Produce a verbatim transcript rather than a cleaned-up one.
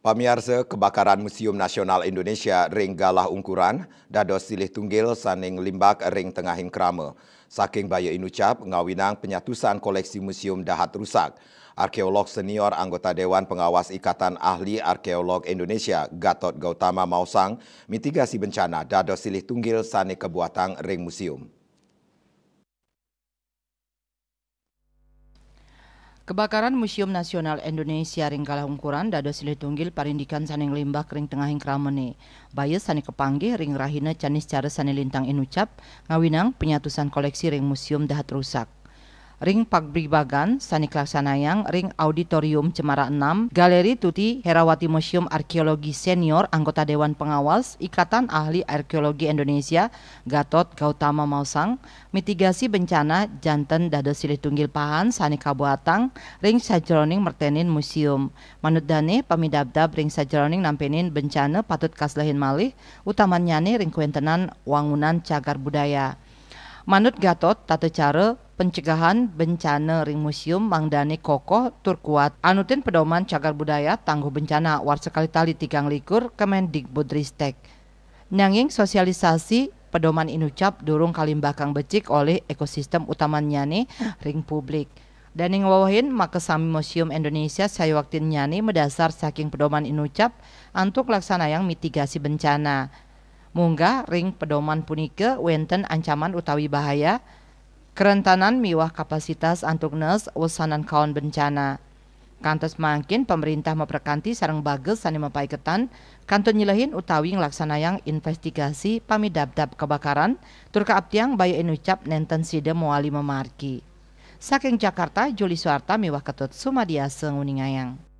Pamiarsa, kebakaran Museum Nasional Indonesia ring Galah Ungkuran dados silih tunggil sane nglimbak ring tengahing krama. Saking baya inucap ngawinang penyatusan koleksi museum dahat rusak. Arkeolog senior anggota Dewan Pengawas Ikatan Ahli Arkeolog Indonesia, Gatot Gautama maosang, mitigasi bencana dados silih tunggil sane kabuatang ring museum. Kebakaran Museum Nasional Indonesia ring Galah Ungkuran dados silih tunggil parindikan sane nglimbak ring tengahing kramane. Baya sane kapanggih ring rahina canis cara sane lintang inucap, ngawinang penyatusan koleksi ring museum dahat rusak. Ring pagbibagan sane kalaksanayang ring Auditorium Cemara enam, Galeri Tuti Herawati Museum Arkeologi Senior anggota Dewan Pengawas Ikatan Ahli Arkeologi Indonesia, Gatot Gautama maosang, mitigasi bencana janten dados silih tunggil pahan sane kabuatang ring sajroning mertenin museum. Manut dane, pamidabdab ring sajroning nampenin bencana patut kaslehin malih, utamannyane ring kawentenan wangunan cagar budaya. Manut Gatot, tata cara pencegahan bencana ring museum mangdane kokoh tur kuat, anutin pedoman cagar budaya tangguh bencana warsa kalih tali tigang likur Kemendikbudristek. Nanging sosialisasi pedoman inucap durung kalimbakang becik olih ekosistem utamannyane ring publik. Dane ngwewehin makasami Museum Indonesia sayuaktinnyane madasar saking pedoman inucap antuk laksanayang mitigasi bencana. Munggah ring pedoman punika wenten ancaman utawi bahaya, kerentanan miwah kapasitas antuk nes wesanan kaon bencana. Kantos mangkin, pamrintah maprakanti sareng bages sane mapaiketan kantun nyelehin utawi nglaksanayang investigasi pamidabdab kebakaran tur kaaptiang baya inucap nenten sida mawali mamargi. Saking Jakarta, Juli Suarta miwah Ketut Sumadiasa nguningayang.